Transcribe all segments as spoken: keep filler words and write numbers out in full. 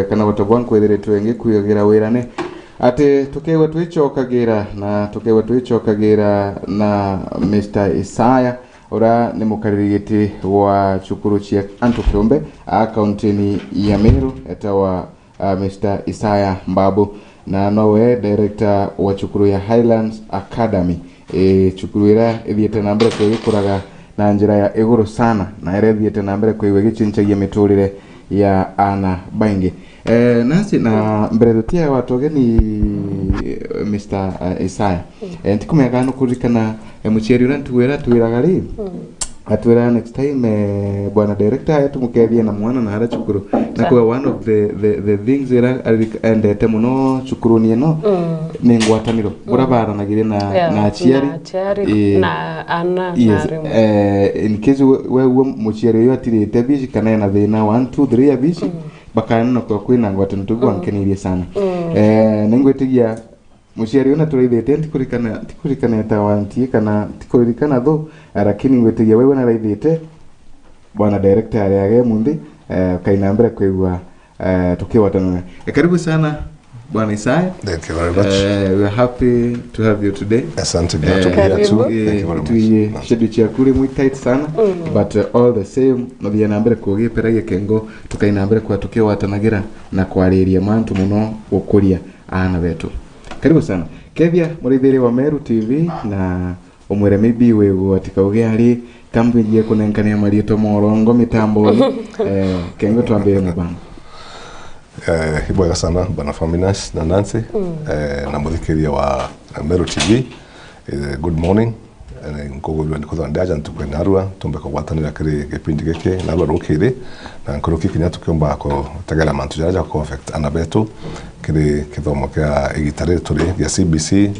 Kana gutobwa nkwiritwe ngikwiagira wirane ati tukegwa twicokagira na tukegwa twicokagira na Mister Isaya, uria ni mukariri giti wa cukuru cia antu kiumbe a kauntini ya Meru, etawa, ah, Mister Isaya Mbabu, na nowe director wa cukuru ya Highlands Academy. Ii cukuru iria ithiite na mbere kwigikuraga na njira ya iguru sana, na iria ithiite na mbere kwigua igicincagia miturire ya aana baingi. Eh, nasi na mbere tutia watogeni, eh, Mister, eh, Isaya. Eh, ntikumenya kana nukuririkana, eh, muciari uria ntugu iria atwiraga ri, atwira next time, eh, bwana director ae tumukethie na mwana na aria cukuru. Na kwa one of the, the, the things iria arik-, endete muno cukuruni ino ni ngwataniro. Buria baranagiria na, Yeah, na aciari. Na aciari, Ii. Na ana, na Yes, arimu. Eh, in case we, we, we muciari uyu atirite bici kana ena thina one, two, three ya bici, bakana na kwa kwina ngwataniro tugu ankenirie sana. Eh, ningwitigia muciari uyu naturaithite, ntikurikana, ntikurikana eta wantie kana ntikurikana thu, eh, lakini ngwitigia wewe naraithite, bwana director ari age munthi, eh, kaina mbere kwigua, eh, tukiwatanana. Eh, karibu sana, bwana Isaya. Thank you very much. Eh, we are happy to have you today. Asante, glad to be here too. Karibu. Thank you very much. Tuiye schedule ciaku ri mwi tight sana, but, uh, all the same, no thiye na mbere kugiperagia kengo, tukaina mbere kwa tukiwatanagira na kwariria mantu muno gukuria aana betu. Karibu sana. Kethia muraithiria wa Meru T V na umwire maybe wigwa ati kauge ari kambijie kunenkania marietwa morongo mitamboni. Eh, kengo twambire mubango. Eh, ibwega sana, Bwana Faminas na Nancy, eh, na muthikiria wa Meru T V. Eh, good morning. Eh, nkugurua ni kuthwa ndi aja ntuku ya narua, tumbe kugwatanira kiri gipindi giki narua rukiri, na nkuruki kinya tukiumba kutegera mantu jaria jaku affect ana betu kiri kithomo kia igita riri turi gia C B C, eh,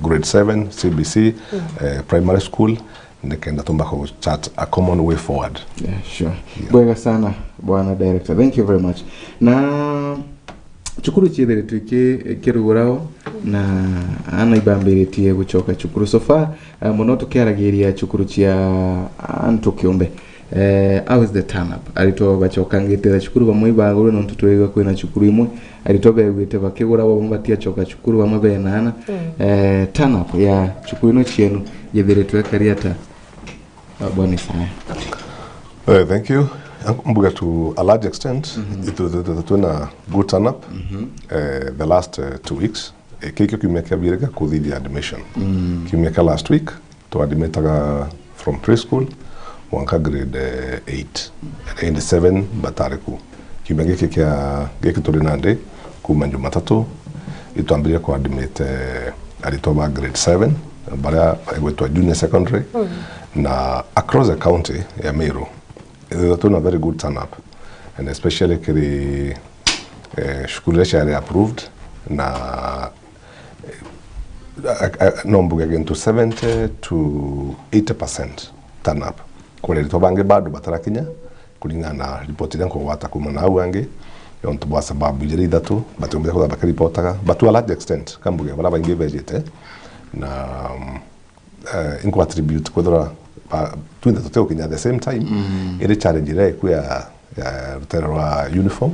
grade seven, C B C, eh, primary school, nikenda tumba ku chart a common way forward. Yeah, sure. Yeah. Bwega sana, bwana director. Thank you very much. Na cukuru ciithiritwe iki-, ikirugurao na aana ibambiritie gucoka cukuru. So far, eh, muno tukiaragiria cukuru cia antu kiumbe. Eh, how is the turn up? Aritwa bacokangite cukuru bamwe ibagurwe nontu twigua kwina cukuru imwe aritwa beguite bakigura, bamwe batiacoka cukuru, bamwe bena aana. Eh, turn up ya cukuru ino cienu yithiritwe ikari ata? Uh, Bwana Isaya. Eh, thank you. Mbuga to a large extent, ithu, ithu, ithu, twina good turn up, eh, the last, eh, two weeks. Eh, kikio kiumia kia biri gia kuthithia admission. Kiumia kia last week, twadmitaga from preschool mwanka grade, eh, eight. And seven batari ku. Kiumia giki kia, giki turi nandi, kuma Jumatatu, itwambirie ku admit, eh, aritwa ba grade seven, baria bagwitwa junior secondary, na across the county ya Meru, ithiritwe twina very good turn up, and especially kiri, eh, cukuru iria ciari approved, na, eh, eh, no mbuge gintu seventy to eighty percent turn up. Kuri aritwa bangi bado batarakinya, kuringana na ripoti iria nkugwata kuma na au angi, yontu bwa sababu ijiri ithatu, batiumbite kwithirwa bakiripotaga, but to a large extent, kambuge baria baingi bejite, na, um, eh, inkuattribute kwithirwa ba-, twinthe tutigukinya at the same time, iri challenge iria iku ya, ya rutere rwa uniform,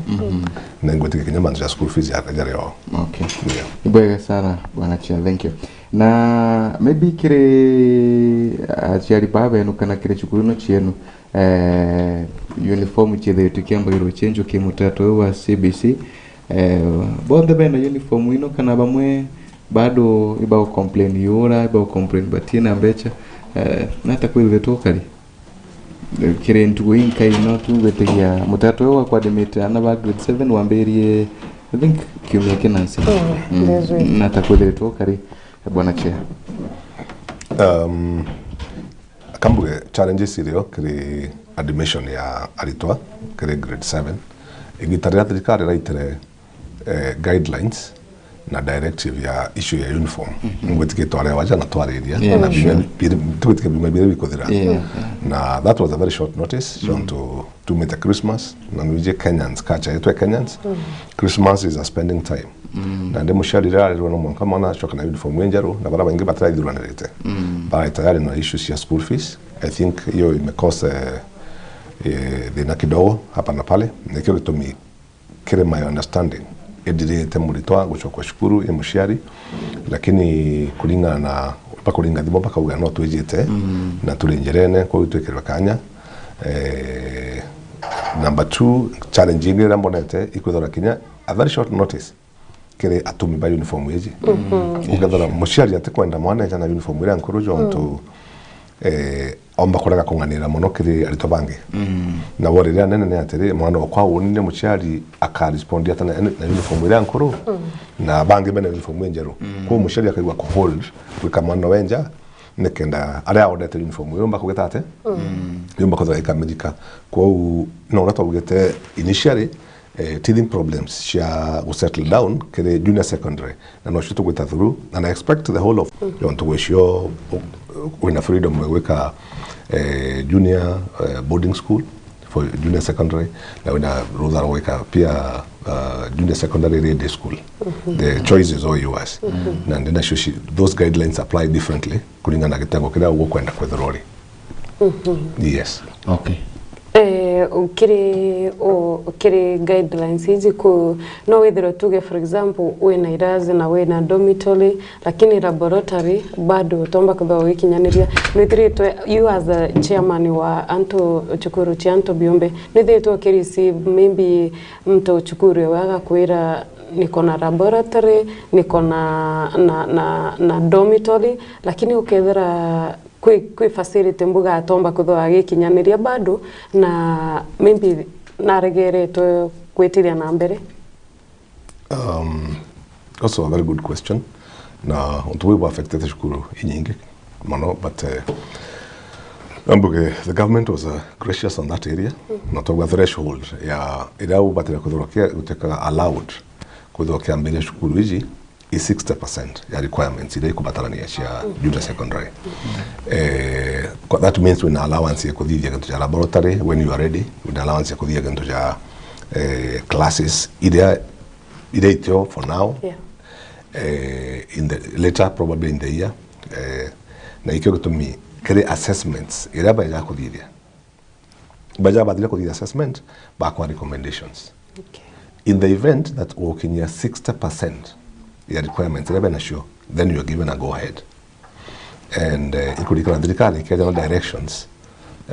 na ingwitikia kinya mantu ja school fees ya, jari o. Okay. Yeah. Ibwega sana, Bwana Chair, thank you. Na maybe kiri aciari baa benu kana kiri cukuru ino cienu, eh, uniform ciithiritwe kiambagirwo cienjwo ki mutaratara uyu wa C B C. Eh, bonthe bena uniform ino kana bamwe bado ibau complain yura, ibau complain batina mbecha? Eh, nata kwithiritwe ukari? Eh, kiri ntugu inkai no tugwitigia mutaratara uyu wa kuadmit ana ba grade seven wambirie, I think, kiumia kinasi. Mm, nata kwithiritwe ukari, Bwana Chair? Um, Kambuge challenges irio kiri admission ya aritwa kiri grade seven. Igita riria thirikari iraitire, eh, guidelines na directive ya issue ya uniform, ngwitikia twaria waja na twariria, na biumia biri, tugwitikia biumia biri bikuthira. Yeah, yeah. Na that was a very short notice, tontu tumite Christmas, na nwiji Kenyans, culture yetu ya Kenyans, Christmas is a spending time. Na ndi muciari riria arirwe no mwanka mwana acoka na uniform injeru, na baria baingi batiraithuranirite. Barai tayari na issues cia school fees. I think hiyo imecause, eh, eh, thina kidogo hapa na pale. Nikio gitumi Kiri my understanding, ithirite muritwa gucoka cukuru i muciari, lakini kuringana na bakuringa thimu bakauga no twijite na turi njirene, kwou twikirwe kanya. Eh, number two, challenge ingi iria mbonete ikwithirwa kinya a very short notice kiri atumi ba uniform iji. Ukethira muciari atikwenda mwana eja na uniform iria nkuru jontu, eh, omba kurega kung'anira mono kiri aritwa bangi. Na bo riria nene ni atiri, mwana okwa uuni ni muciari akarespond ata na, na uniform iria nkuru, na bangi bena uniform injeru. Kwou muciari akaigua kuhold gwika mwana wenja, nikenda aria aodete uniform iu omba kugita ati? Yomba kwithirwa ikamenyeka. Kwou no uria twaugite initially, eh, teething problems cia gu settle down kiri junior secondary, na nocio tugwita through, and I expect the whole of, jontu gwicio wina freedom ya gwika, eh, junior, eh, boarding school for junior secondary, na wina rutha rwa gwika pia, uh, junior secondary iri day school. The choice is all yours. Na ndi nacio ci-, those guidelines apply differently kuringana na gitengo kiria ugukwenda kwithirwa uri. Yes. Okay. Eh, kiri, o, kiri guidelines iji ku, no withirwe tuge, for example, wina irathi na wina dormitory, lakini laboratory bado utomba kwithirwa ugikinyaniria. Nwithiritwe, you as a chairman wa antu, cukuru cia antu biumbe, nwithiritwe uki receive maybe mtu cukuru ewe agakwira, niko na laboratory, niko na, na, na, na dormitory, lakini ukethira kwi, kwi facility mbuga atomba kwithirwa agikinyaniria bado, na maybe naregeretwe gwitiria na mbere? Um, also a very good question. Na untu buu bu affectete cukuru inyingi mono, but, eh, no mbuge the government was, uh, gracious on that area. Na twauga threshold ya iria ubatire kwithirwa kia-, gutikaga allowed kwithirwa kiambiria cukuru iji i sixty percent ya requirements iria ikubatarania cia junior secondary. Eh, kwa-, that means wina allowance ya kuthithia gintu ja laboratory when you are ready, wina allowance ya kuthithia gintu ja, eh, classes iria, iria itio for now. Yeah. Eh, in the later, probably in the year, eh, na ikio gitumi kiri assessments iria baeja kuthithia. Baja bathire kuthithia assessment, bakwa recommendations. Okay. In the event that ugukinyia sixty percent ya requirements iria benacio, then you are given a go ahead. And, eh, ikurikana thirikari ikeja na directions,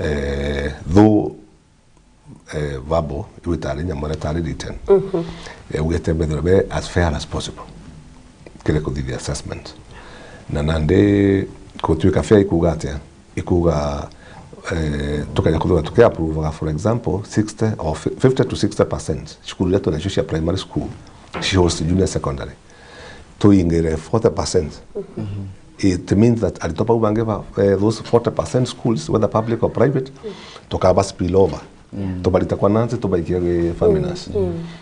eh, though, eh, verbal, iu itari nyamwere itari written. Eh, ugete bethirwe be as fair as possible kiri kuthithia assessment. Na nandi gutuika fair ikuuga atia? Ikuuga, eh, tukaja kwithirwa tuki approve, for example, sixty or fifty to sixty percent cukuru iria twinacio cia primary school ci host junior secondary, tuingire forty percent. It means that aritwa bau bangi ba, eh, those forty percent schools, whether public or private, tukaba spill over. Tubarita kwa Nancy, tubaikia gwi Faminas.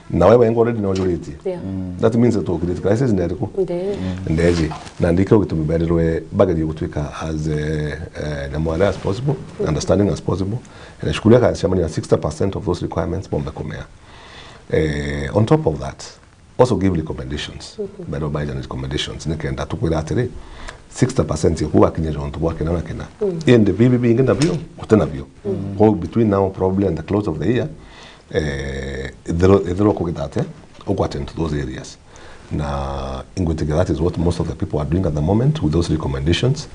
Na we wenga already no ujuritie. Yeah. That means that ukirite crisis nde iriku? Nde. Ndeji. Na ndikio gitumi berirwe bagerie gutuika as, eh, eh, nyamware as possible, understanding as possible. Na cukuru akacemania na sixty percent of those requirements bombe kumea. Eh, on top of that, also give recommendations. Berirwe baeja na recommendations nikenda tukwira atiri, sixty percent ya kuga kinya jontu bwa kina na kina. Indi bibi bingi nabio, guti nabio. Kwou between now probably and the close of the year, eh, ithirwa, ithirwa kugita atia, uku attend to those areas. Na ingwitikia that is what most of the people are doing at the moment with those recommendations.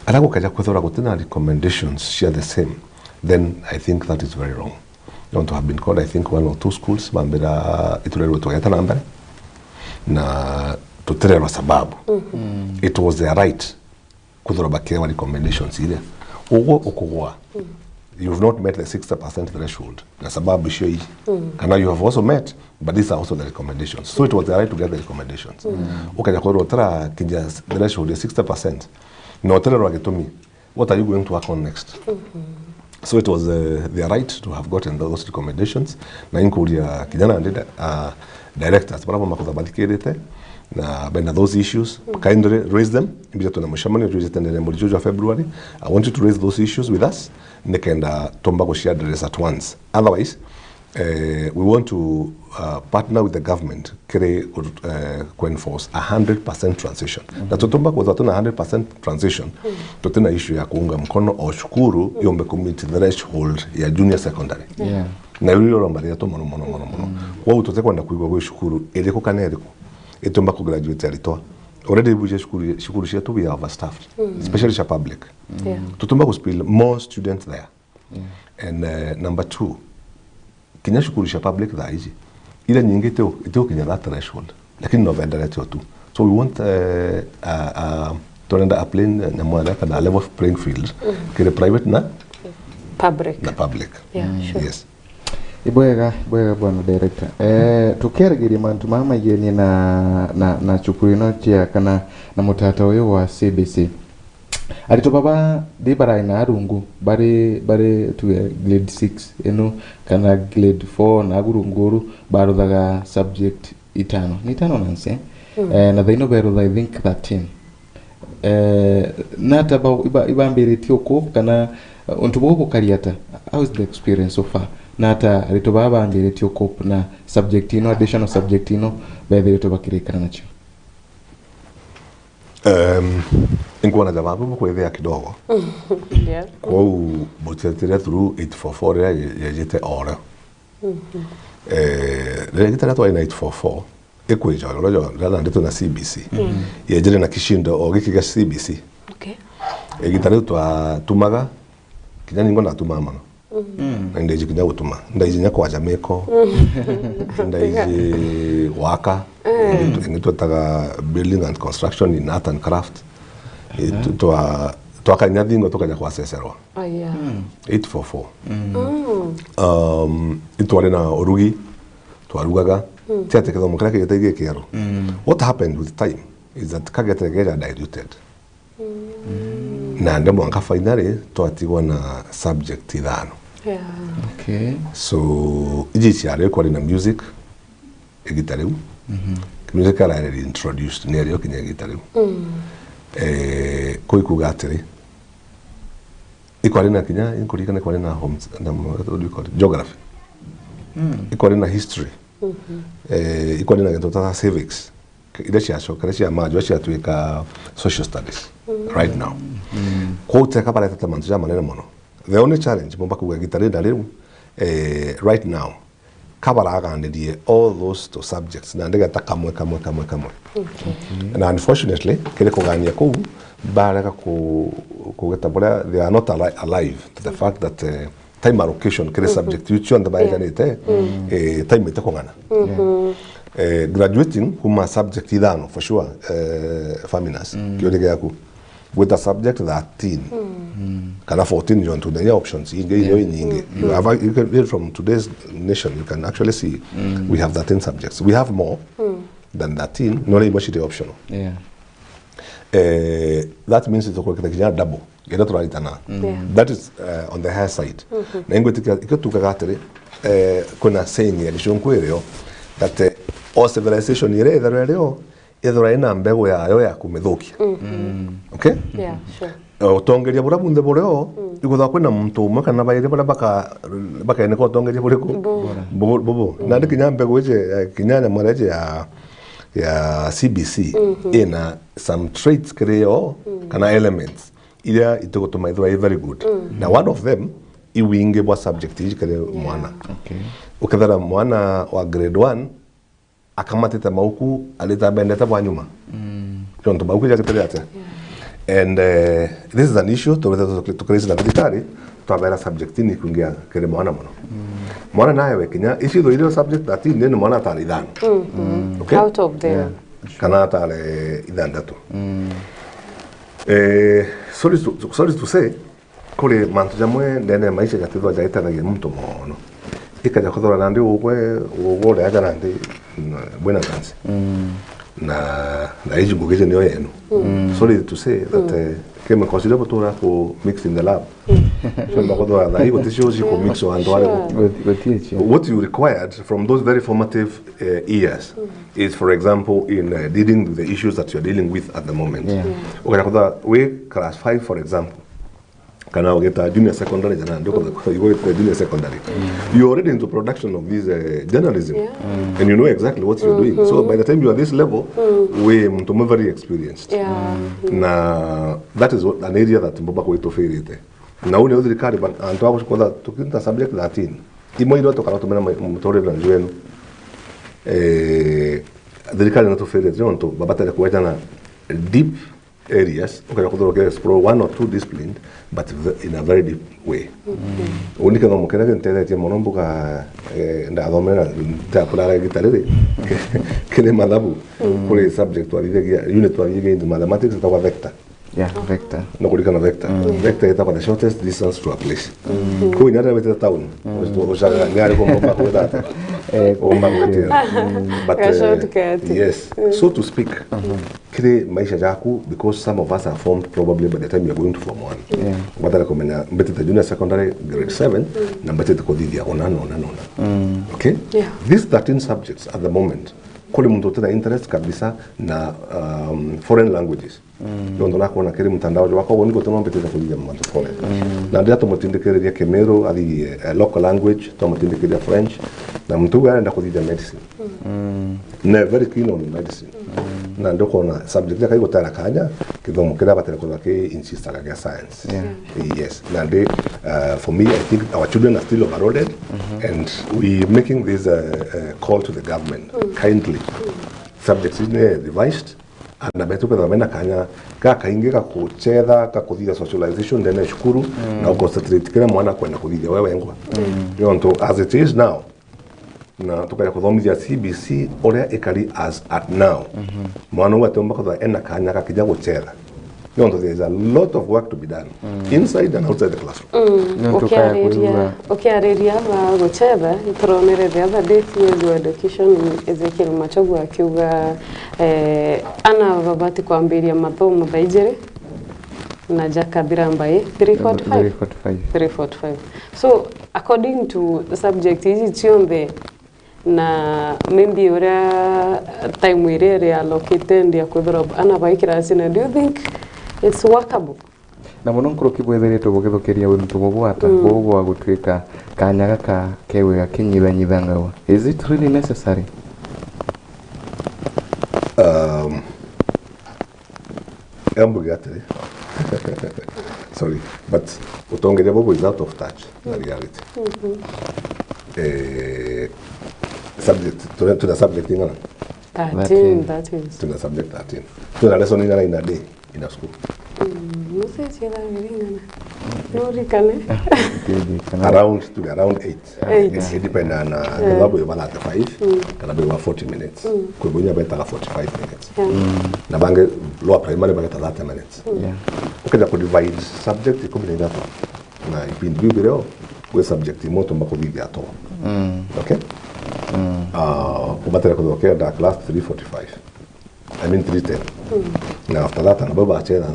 Aria gukeja kwithirwa gutina recommendations cia the same, then I think that is very wrong. Nontu have been called, I think, one or two schools, bambira iturerwe tugeta na mbere, na tutirerwa sababu. It was their right kwithirwa bakiewa recommendations iria. Uguo ukugwa, you've not met the sixty percent threshold. Na sababu icio ii. Kana you have also met, but these are also the recommendations. So it was their right to get the recommendations. Ukaja kwithirwa utirakinya threshold ya sixty percent, na utirerwa gitumi, what are you going to work on next? So it was, uh, their right to have gotten those recommendations. Na inkuria kinya nandi, uh, directors, bara bamakutha bathikirite, na bena those issues, kindly raise them. Mbija twina mucemanio jujite ndene mweri juju wa February. I want you to raise those issues with us, nikenda tumba guci address at once. Otherwise, eh, we want to, uh, partner with the government kiri, uh, ku enforce a hundred percent transition. Na tutumba kwithirwa twina hundred percent transition, tutina issue ya kuunga mkono o cukuru yombe ku meet threshold ya junior secondary. Yeah. Na riu riromba rietwa mono, mono, mono, mono. Kwou tutikwenda kwigua gwi cukuru iriku kana iriku itiumba ku graduate aritwa. Already buje cukuru, cukuru cietu we are overstaffed, especially cia public. Yeah. Tutiumba ku spill more students there. And, uh, number two, kinya cukuru cia public thaa iji, iria nyingi itiu-, itiukinya that threshold. Lakini no benderetio tu. So we want, uh, uh, uh, turenda a plain, uh, nyamwanya kana a level playing field kiri private na public. Na public. Yeah, sure. Yes. Ibwega, ibwega bwana director. Eh, tukerigiria mantu mama maigenie na, na, na cukuru ino cia kana na mutata uyu wa C B C. Aritwa baba ndi barai na rungu, bari, bari tuge grade six ino, kana grade four na agu rungu uru, baruthaga subject itano. Ni itano nansi, eh? Eh, na thaino berutha, I think, thirteen. Eh, nata ba-, iba-, ibambiritie u cope kana, eh, untu buu bukari ata? How is the experience so far? Nata aritwa baba bambiritie u cope na subject ino, additional subject ino, bethiritwe bakirikana nacio? Em, inkwona jawabu bukwithia kidogo. Yeah. Kwou butetire through eight four four riria ye-, yejite oro. Eh, riria gita riria twari na eight four four, ikwija oro jo, riria nandi twi na C B C. Yejire na kishindo o giki gia C B C. Okay. Igita riu twatumaga, kinya ningo ndatumaga mono. Na ndaiji kinya gutuma. Ndaiji nya kwaja miko. Ndaiji waka. Ni twetaga building and construction in art and craft. Eh, tu-, twa-, twaka kinya thingo tukaja kwacecerwa. Aya. Eight four four. Um, itwari na urugi, twarugaga. Ti ati kithomo kiria kigite gikieru. What happened with time is that kagetire keja diluted. Na nde mwanka finally twatigwa na subject ithano. Yeah. Okay. So, iji ciari kwari na music, igita riu. Music arari introduced ni ario kinya igita riu. Eh, kuu ikuga atiri, ikwari na kinya, inkuririkana ikwari na homes, na, what do you call it? Geography. Ikwari na history. Eh, ikwari na gintu ta civics. Iria ciacokere cia majua ciatuika social studies right now. Kwou teka baretete mantu ja manene mono. The only challenge mumba kuga gita ri na riu, eh, right now, kabaraganirie all those two subjects, na ndigeta kamwe, kamwe, kamwe, kamwe. Na unfortunately, kiri kugania kuu, barega ku-, kugeta buria they are not ali-, alive to the fact that, eh, time allocation kiri subject iu cionthe baejanite, eh, time ite kung'ana. Eh, graduating kuma subject ithano for sure, eh, Faminas, kiuria giaku. Gwita subject thirteen kana fourteen, jontu na options ingi irio inyingi. You have, you can, from today's nation, you can actually see we have thirteen subjects. We have more than thirteen, no, imwe ciri optional. Yeah. Eh, that means it's kinya double iria turaritana. Yeah. That is, uh, on the higher side. Na ingwitikia ikio tukaga atiri, eh, kuna saying ya gicunku irio that, eh, o civilization iria itherwa irio ithirwa ina mbegu yayo ya kumithukia. Okay? Yeah, sure. Eh, utongeria buria bunthe burio, iguthwa kwina muntu umwe kana bairi baria baka-, bakaineka utongeria buriku? Bu-, bu-, bubu. Nandi kinya mbegu iji, eh, kinya nyamara iji ya, ya C B C, ina some traits kiri yo, kana elements, iria itigutuma ithirwa i very good. Na one of them, i wingi bwa subject iji kiri mwana. Okay. Ukethira mwana wa grade one, akamatite mauku, arita bendete bwa nyuma. Jontu mauku jagitire atia? And, eh, this is an issue, tuweza tuki-, tukirisi na thirikari, twabera subject ni kuingia kiri mwana mono. Mwana nawe we kinya, ici itho irio subject thirteen, ni mwana atari ithano. Okay? Out of the... Yeah. Kana atari ithanthatu. Eh, sorry to, sorry to say, kuri mantu jamwe ndene ya maisha jatithwa jaitanagia muntu mono. Ikaja kuthora nandi ugwe, ugwe uria aja nandi, mm, bwina chance. Na, na iji ngugi iji niyo yenu. Sorry to say that, eh, chemicals iria butura ku mix in the lab. Cionthe kuthora thaa ii guticio ci ku mix o antu ari. Sure. Guti-, guti cio. What you required from those very formative, eh, years is, for example, in, eh, dealing with the issues that you're dealing with at the moment. Yeah. Ukaja kuthora wi class five, for example, kana ugeta junior secondary, jana ndio kwa, you go to junior secondary. You're already into production of this, uh, journalism. Yeah. And you know exactly what you're doing. So by the time you are this level, we muntu umwe very experienced. Yeah. Na that is what, an area that mbomba kwitufirite. Na uni thirikari ban-, antu abo kotha tukinta subject thirteen. Imwe iroto kana tumena muturire na njwenu. Eh, thirikari no tufirite nontu babatare kuwetana deep areas, ukaja kuthura ke explore one or two discipline, but ve- in a very deep way. Uni kithomo kiria kintethetie mono mbuga, eh, ndathomera ndapuraga gita riri kiri mathabu, kuri subject twathithagia, unit twathithagia in mathematics itagwa vector. Yeah, vector. No kuririkana vector. Vector itagwa the shortest distance to a place. Kuu inya rira witite town, ucaga ni ari kumba gwita ata? Eh, kumba gwitira. But, eh, shortcut. Yes, so to speak, kiri maisha jaku, because some of us are formed probably by the time you're going to form one. Yeah. Ubatare kumenya mbitite junior secondary grade seven, na mbitite kuthithia ona na ona na ona. Okay? Yeah. These thirteen subjects at the moment, kuri muntu utina interest kabisa na, um, foreign languages. Nontu nakwona kiri mtandao jwakwa, uni gutuma mbitite kuthithia mantu foreign. Na ndira tumutindikiriria Kimiru athithie, eh, local language, twamutindikiriria French, na muntu uyu arenda kuthithia medicine. Na very keen on medicine. Na ndikwona subject akai gutara kanya, kithomo kiria batire kwithirwa ki insistaga gia science. Yeah. Yes. Na ndi, uh, for me, I think our children are still overloaded, and we making this, uh, uh, call to the government. Kindly, subjects ni revised, ana betu kwithirwa mena kanya gakaingi ga kuchetha, ga kuthithia socialization ndene ya cukuru, na uconcentrate kiria mwana kwenda kuthithia we wengwa. Nontu as it is now, na tukaja kuthomithia C B C uria ikari as at now. Mwana uu atiumba kwithirwa ena kanya ga kija guchetha. Nontu there is a lot of work to be done inside and outside the classroom. Nontu kaya Ukiariria, kuigua. Ukiariria ba guchetha, turonere the other day C A wa education, Ezekiel Machogu, akiuga, eh, ana babati kwambiria mathomo thaa ijiri na jakathira mbai three forty-five. Three forty-five. Three forty-five. So, according to subject ici cionthe, na maybe uria time iria iri allocated ya kwithirwa ana bai kirasine, do you think it's workable? Na muno nkuruki bwithiritwe bugithukiria untu bubu ata, bubu bwa gutuika kanya gaka kegwe gakinyithanyithangagwa. Is it really necessary? Um, Embuge atiri. Sorry, but utongeria bubu is out of touch na reality. Eh, subject, tuna, tuna subject ingana? Thirteen, thirteen. Tuna subject thirteen. Tuna lesson ingana in a day in a school? Mm, mucece thangiri ingana? Nurikane? Around, to be around eight. Eight. It depend na, na, yeah, kana bwi ba thirty-five, kana bwi ba forty minutes. Kwi bunya betaga forty-five minutes. Yeah. Na bangi lower primary bageta thirty minutes. Yeah. Ukeja ku divide subject ikumi na ithatu na ipindi biu birio, gwi subject imwe utumba kuthithia atwa. Okay? Ah, ubatire kwithirwa ukienda class three forty-five. I mean three ten. Na after that, anabo bachetha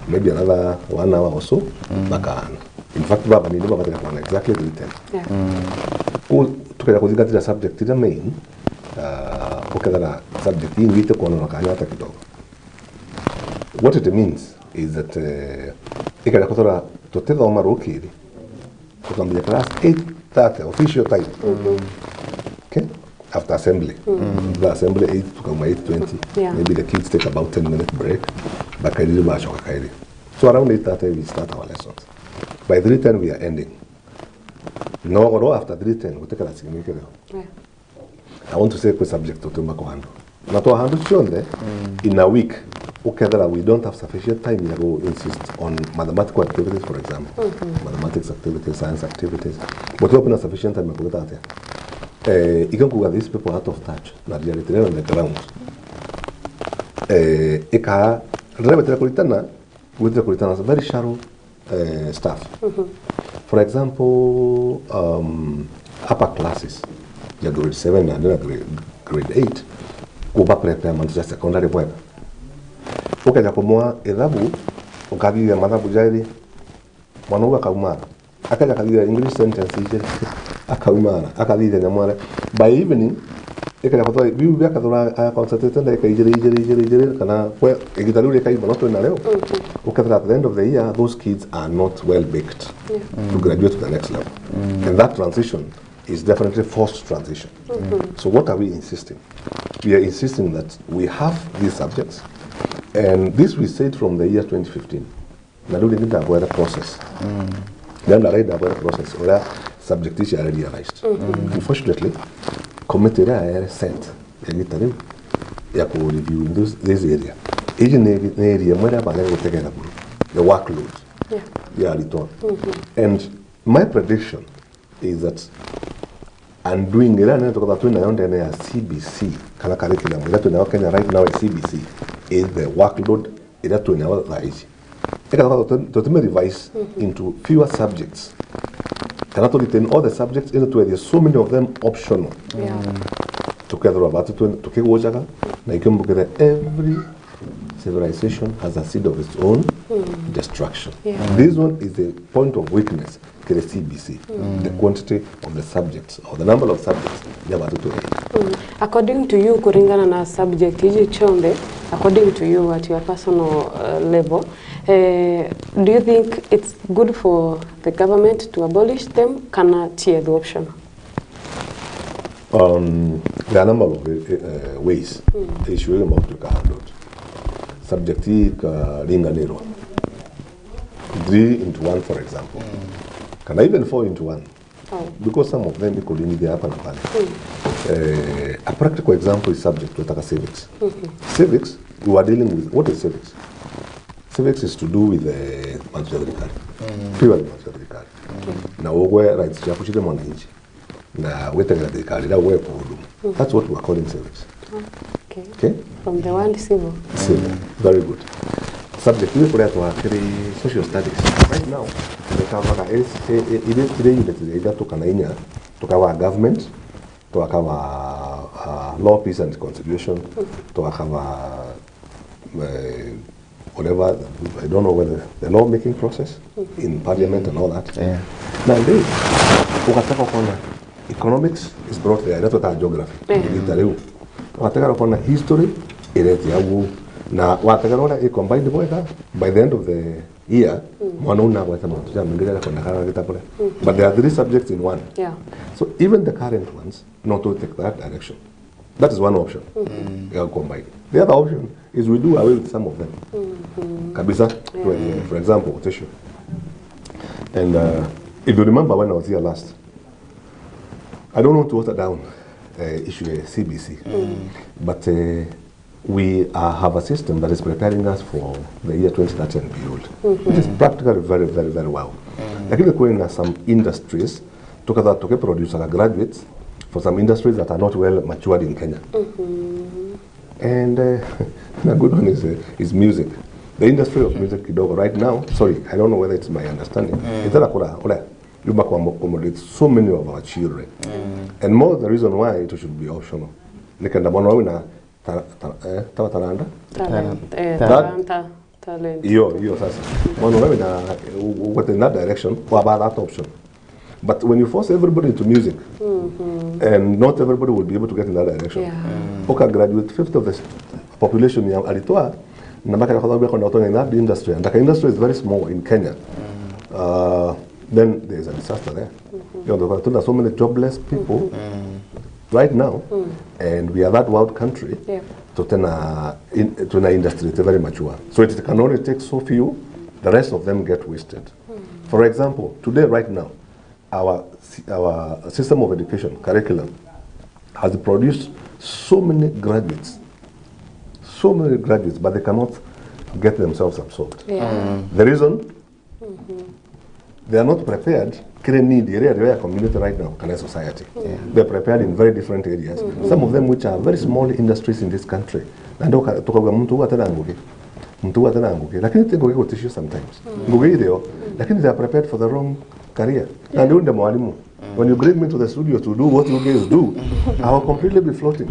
maybe another one hour or so, bakaana. In fact, baba nini babatire kuona exactly three ten. Yeah. Ku tukaja kuthingatira subject iria main, ah, ukethera subject ingi ite kuonwa kanya hata kidogo. What it means is that, eh, ikaja kuthora tutithoma rukiri, tukambia class eight thirty official time. Okay? After assembly. After assembly eight tukauma eight twenty. Yeah. Maybe the kids take about ten minute break. Bakairiri bacoka kairi. So around eight thirty we start our lessons. By three ten we are ending. No goro after three ten gutikara significant. Yeah. I want to say kwi subject tutumba kuhandle. Na twahandle cionthe, in a week, ukethera we don't have sufficient time ya go insist on mathematical activities, for example. Mathematics activities, science activities. But we have sufficient time ya kugita atia. Eh, iga kuga these people are out of touch na reality on the ground. Eh, ika, riria betera kuritana, gwitire kuritana very shallow, eh, stuff. For example, um, upper classes ya grade seven na na grade, grade eight, kuba prepare mantu ja secondary bwega. Ukeja kumwa ithabu, ukathithia mathabu jairi, mwana uu akaumara. Akaja akathithia English sentence ijiri, akaumara, akathithia nyamware. By evening, ikaja kuthwa biu bia kathura, a concentrate ndagika ijiri, ijiri, ijiri, ijiri, kana kwe igita riu rikaima no twina rio. Ukethira at the end of the year, those kids are not well baked to graduate to the next level. And that transition is definitely forced transition. So what are we insisting? We are insisting that we have these subjects, and this we said from the year twenty fifteen. Na riu ringi ndabwera process. Na ndari ndabwera process uria subject ici are realized. Unfortunately, committee iria yaere set ya gita riu ya ku review in this, this area, iji ni, ni area imwe iria baja gutegera buru, the workload ya aritwa. And my prediction is that undoing iria nene tukethirwa twinayo ndene ya C B C kana curriculum iria twinayo Kenya right now ya C B C is the workload iria twinayo thaa ici. Ikathoka tutime revise into fewer subjects. Kana tu retain all the subjects, indi twethie so many of them optional. Tukethirwa batu tukigujaga, na ikio mbugire, every civilization has a seed of its own destruction. This one is the point of weakness kiri C B C, the quantity of the subjects or the number of subjects iria batu twethie. According to you, kuringana na subject iji cionthe, according to you, at your personal uh, level, eh, do you think it's good for the government to abolish them kana ti ethu option? Um, there are a number of uh, ways the issue iri mautu ikahandled. Subject ii ikaringanirwa three into one, for example, kana even four into one. Because some of them iko limithia hapa na pale. Eh, a practical example is subject twetaga civics. Civics, we were dealing with, what is civics? Civics is to do with the mantu ja thirikari. Purely mantu ja thirikari. Na ugwe rights ciaku ciri mwananchi. Na witegera thirikari iria ugwe kuhudumu. That's what we are calling civics. Okay. Okay? From the word civil. Civil. Very good. Subject iria ikuretwa kiri social studies. Right now, tukavaga is- i- i- iri iri unit iria ithatu kana inya, tukava government, tukava uh, law, peace and conciliation, tukava uh, whatever, I don't know whether the law making process in parliament and all that. Yeah. Na ndi ugataka kuona economics is brought there, that's what geography. Yeah. Igita riu ugataka kuona history ireti au, na wataka uria i combined bwega, by the end of the year mwana una gweta mantu ja mengi ja kwenda kana gita kule. But there are three subjects in one. Yeah. So even the current ones not to take that direction. That is one option. Mm. Ya combine. The other option is we do away with some of them. Mm-hmm. Kabisa. Yeah. For example, Otisho. And uh, if you remember when I was here last, I don't want to water down uh, issue ya C B C, but uh, we uh, have a system that is preparing us for the year twenty thirty and beyond, which is practically very, very, very well. Lakini kuna some industries tukatha tukiproduce graduates for some industries that are not well matured in Kenya. And uh, the good one is, uh, is music. The industry of music kidogo right now, sorry, I don't know whether it's my understanding. It's that kura ule yuma kwa accommodate so many of our children. And more the reason why it should be optional. Nikenda mwana wina ta- ta- eh, ta- talanta. Talent. Eh, That- talanta. Talent. Iyo iyo sasa. Mwana wina ugwete in that direction, waba that option. But when you force everybody into music, and not everybody will be able to get in that direction. Yeah. Uka graduate fifty of the population ya aritwa na maka kwa sababu kwenda kutoka in that industry, and the industry is very small in Kenya. Uh, then there is a disaster there. You know, there are so many jobless people right now, and we are that world country. Yeah. Tutena in, tuna industry ite very mature, so it can only take so few, the rest of them get wasted. For example, today, right now, our sy- our system of education curriculum has produced so many graduates, so many graduates, but they cannot get themselves absorbed. Yeah. The reason, they are not prepared kiri need iria irio ya community right now kana society. They're prepared in very different areas, some of them which are very small industries in this country. Na ndio ka- tukauga muntu uyu atena ngugi, muntu uyu atena ngugi, lakini ti ngugi guticio sometimes. Ngugi irio, lakini they are prepared for the wrong career. Na ndio ndio mwalimu, when you bring me to the studio to do what you guys do, I will completely be floating.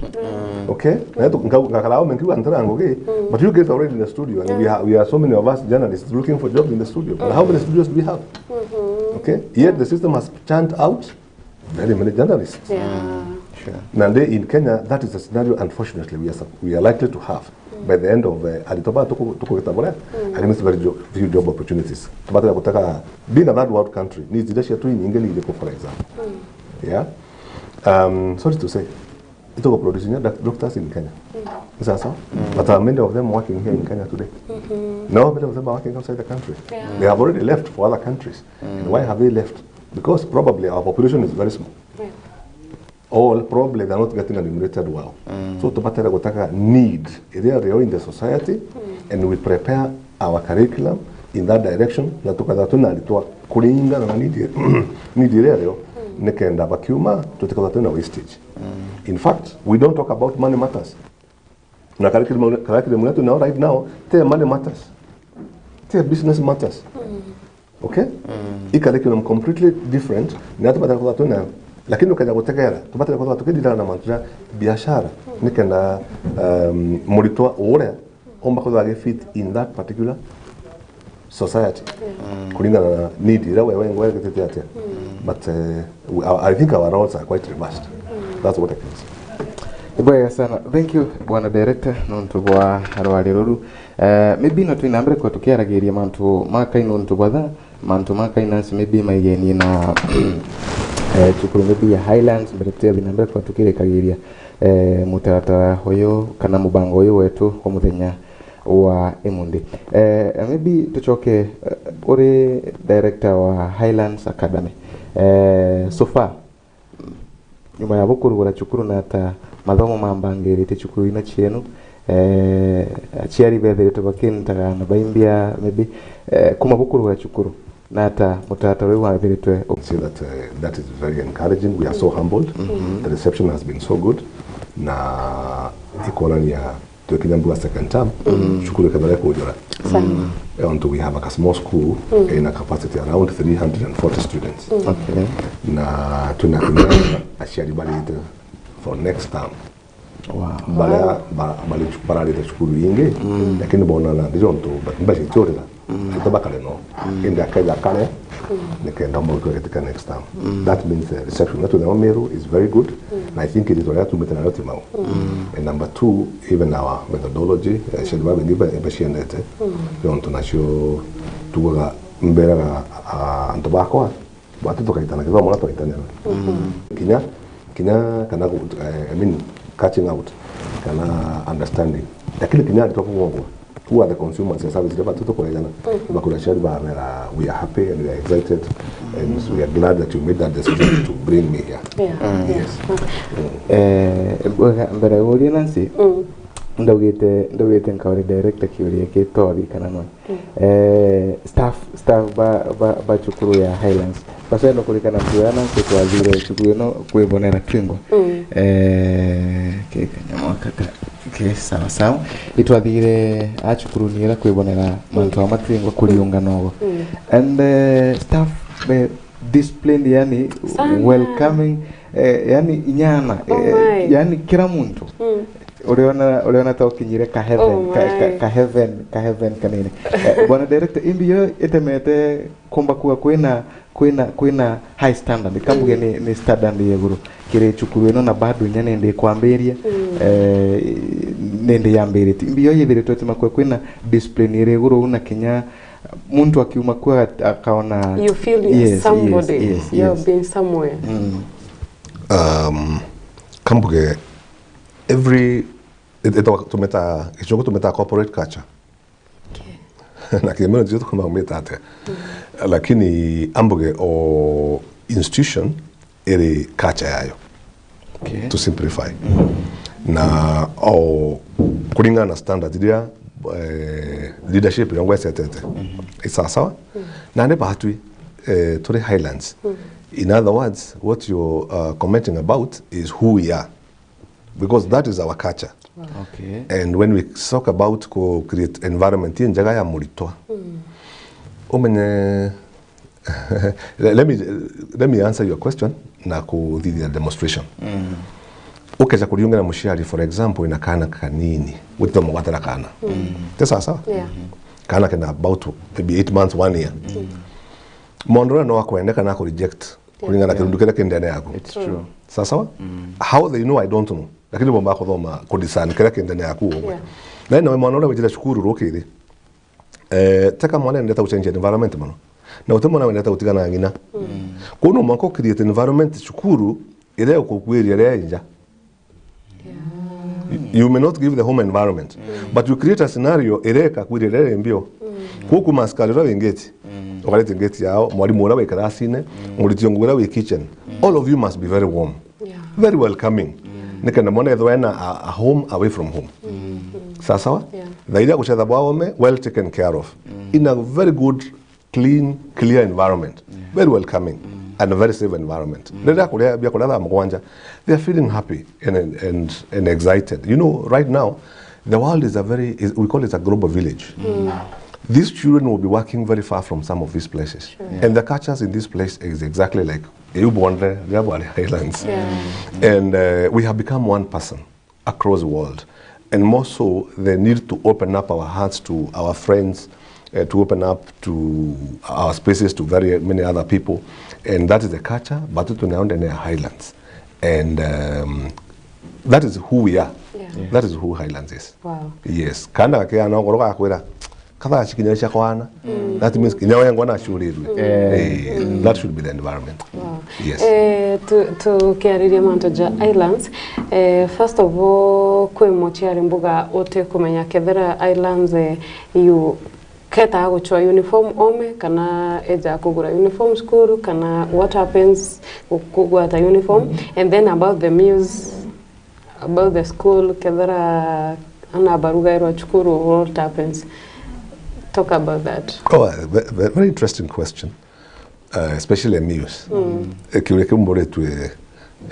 Okay? Na tu- nga- ngakara au menkiwa ntara ngugi, but you guys are already in the studio, and we are, we are so many of us journalists looking for jobs in the studio. But how many studios do we have? Okay? Yet the system has churned out very many journalists. Yeah. Sure. Na ndi in Kenya, that is a scenario, unfortunately, we are, sup- we are likely to have by the end of uh, October, tuku- tukugita buria against very jo- few job opportunities. Tubataka kutaka, being a third world country, ni zile cia tu nyingi ni iliku, for example. Yeah. Um, sorry to say, ituko produce nya doc- doctors in Kenya. Ni sawa sawa? But are many of them working here in Kenya today? No, many of them are working outside the country. Yeah. They have already left for other countries. And why have they left? Because probably our population is very small. All probably they're not getting remunerated well. So tubatera gutaka need iria rio in the society, and we prepare our curriculum in that direction, na tukethira twina aritwa kuringana na need, need iria rio, nikenda bakiuma tutikethira twina wastage. In fact, we don't talk about money matters. Na curriculum, curriculum yetu now, right now, te money matters, te business matters. Okay? I curriculum completely different na tubatara kwithirwa twina, lakini ukeja gutegera tubatara kwithirwa tukidilana na mantu ja biashara, nikenda, um, muritwa uria omba kwithirwa agi fit in that particular society, kuringana na need iria wewe ngwegetete atia. But, uh, we, I, I think our roles are quite reversed. That's what I can say. Ibwega sana. Thank you, bwana director, nontu bwa rwari ruru. Eh, maybe no twina mbere kwa tukiaragiria mantu ma kai nontu bwa thaa, mantu ma kai nasi maybe maigenie na, eh, cukuru maybe ya Highlands, mbere tutia thina mbere kwa tukirikagiria, eh, mutaratara uyu kana mubango uyu wetu wa muthenya wa imundi. Eh, maybe tucoke, eh, uri director wa Highlands Academy. Eh, so far, nyuma ya bukurugura cukuru, na ata mathomo mambangirite cukuru ina cienu, eh, aciari bethiritwe bakintaga na baimbia maybe, eh, kuma bukurugura cukuru, na ata mutaratara uyu wathiritwe u- Say that, uh, that is very encouraging. We are so humbled. The reception has been so good. Na ikonania twikinya mbua second term, cukuru ikethira ikujura. Sawa. Eh, onto we have a small school in a capacity around three hundred and forty students. Okay. Na twina kinya aciari barite for next term. Wow. Baria ba-, bari cu-, bararite cukuru ingi, lakini bonana ndi jontu ba-, mbeca itiurira. Aitwa bakare no. Indi akaija kare, nikenda murutwo agetika next term. That means the reception yetu ya Meru is very good, na I think ritwa riria tumite nario ti mau. And number two, even our methodology, eh, aciari baria baingi ba-, baciendete, nontu nacio tugaga, mberaga, ah, antu bakwa, bati tukaitana kithomo na twaitanira. Kinya, kinya kana gu-, eh, I mean, catching out, kana understanding. Lakini kinya aritwa kugongwa, who are the consumers ya service iria batu tukurejana? Bakura aciari babera, "We are happy and we are excited and we are glad that you made that decision to bring me here." Yeah. Yes. Eh, mbere uria Nancy, ndaugite, ndaugite nkauri director kiuria kitothi kana no. Eh, staff, staff ba, ba, ba cukuru ya Highlands. Baseno kurikana kuona nkitwathire cukuru ino kwibonera twingwa. Eh, ke kanyamwa kaka, ke sawa sawa. Itwathire a cukuru ni ira kwibonera mantu ama twingwa kuriungana ugo. And, eh, staff, eh, disciplined, yani, welcoming, eh, yani inyana, eh, yani kira muntu. Uriona, uriona ta ukinyire ka heaven, ka, ka, ka heaven, ka heaven kanini. Eh, bwana director, imbi yo itemete kumba kuga kwina, kwina, kwina high standard. Kambuge ni, ni standard ya iguru kiri cukuru ino, na bado inya nindi kwambiria, eh, nindi yambiritie. Imbi yo yithiritwe tima kwa kwina discipline iri iguru na kinya muntu akiuma kuo aka-, akaona. You feel you're somebody, you've been somewhere. Um, kambuge every, it, it, tumeta, gicungu tumeta corporate culture. Na kimero ndio tukoma kumeta atia. Lakini ambuge o institution iri culture yayo. To simplify. Na o kuringana na standard iria, eh, leadership yongwa isetete. Isawa sawa. Na ni batwi, eh, turi Highlands. In other words, what you're, uh, commenting about is who we are. Because that is our culture. Okay. And when we talk about ku create environment injega ya muritwa, umenye, let me, let me answer your question na kuthithia demonstration. Ukeja kuriungana muciari, for example, ina kana kanini, gutithoma gwatara kana. Te sawa sawa? Yeah. Kana kena about maybe eight months, one year. Mondo no akwendeka na ku reject. Kuringana na kirundu kiria ki ndene yaku. It's true. Sawa sawa? How they know, I don't know. Lakini bomba kuthoma, ku discern kiria ki ndene yaku wewe. Yeah. Na ina mwana uria wijire cukuru rukiri. Eh, teka mwana endete ku change environment mono. Na uti mwana wendete gutigana na ng'ina. Kono mwanka u create environment cukuru iria ukukwiria ria inja. You may not give the home environment, but you create a scenario ireka kwirire mbio. Kuku maskari ura wingiti. ukarite ngeti yao, mwarimu uria wi karasine, muriti ungi uria wi kitchen, all of you must be very warm, yeah, very welcoming. Nikenda mwana ethwa ena a, a home away from home. Sawa sawa? Yeah. Thaa iria gucetha bwa ome, well taken care of. In a very good, clean, clear environment. Very welcoming and a very safe environment. Riria kuria biakuria thaa mugwanja, they are feeling happy and, and, and excited. You know, right now, the world is a very, is, we call it a global village. These children will be working very far from some of these places. Sure. And the cultures in this place is exactly like Eubonde, Riabwari Highlands. Yeah. And uh, we have become one person across the world. And more so, the need to open up our hearts to our friends, uh, to open up to our spaces to very many other people. And that is the culture, but tunaonde ni Highlands. And um, that is who we are. Yeah. That is who Highlands is. Wow. Yes. Kana kia no goro gakwira, kathaa cikinya cia kwana. That means kinya wengwa na shurirwe. Eh, that should be the environment. Wow. Yes. Eh, tu- tukiariria mantu ja Highlands, eh, first of all, kwi muciari mbuga uti kumenya kethira Highlands, eh, you keta guchwa uniform ome, kana eja kugura uniform cukuru, kana what happens ku- kugwata uniform, and then about the meals, about the school, kethira ana barugairwa cukuru, what happens? Talk about that. Oh, a ve- ve- very interesting question, uh, especially meals. Eh, kiuria kiu mburitwe,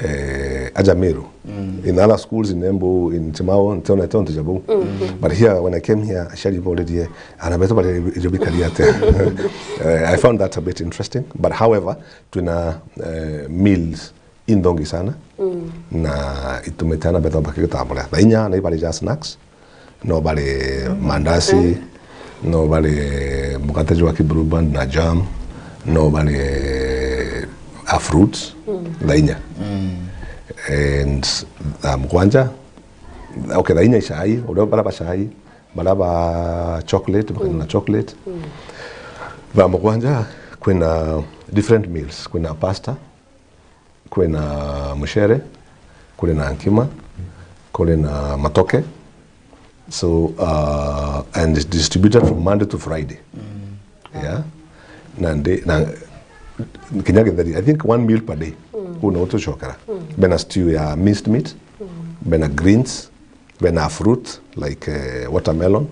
eh, aja Meru. In other schools in Embu, in Chimao, ntiona tontu ja bau. But here, when I came here, aciari boririe, ana betu bari irio bikari atia? Eh, I found that a bit interesting, but however, twina, eh, meals inthongi sana, na itumite ana betha bakigitambura. Thaa inya na ibari ja snacks, no bari mandazi, no bari mukate jwa ki Blue Band na jam, no bari a fruits, thaa inya. And thaa mugwanja, okay, thaa inya icai, uria bara bacai, bara ba chocolate, bakanywa na chocolate. Thaa mugwanja, kwina different meals, kwina pasta, kwina mucere, kuri na nkima, kuri na matoke. So, uh, and it's distributed from Monday to Friday. Yeah. Na ndi, na kinya githeri, I think one meal per day. Kuna utucokera. Bena stew ya minced meat, bena greens, bena fruit like, uh, watermelon,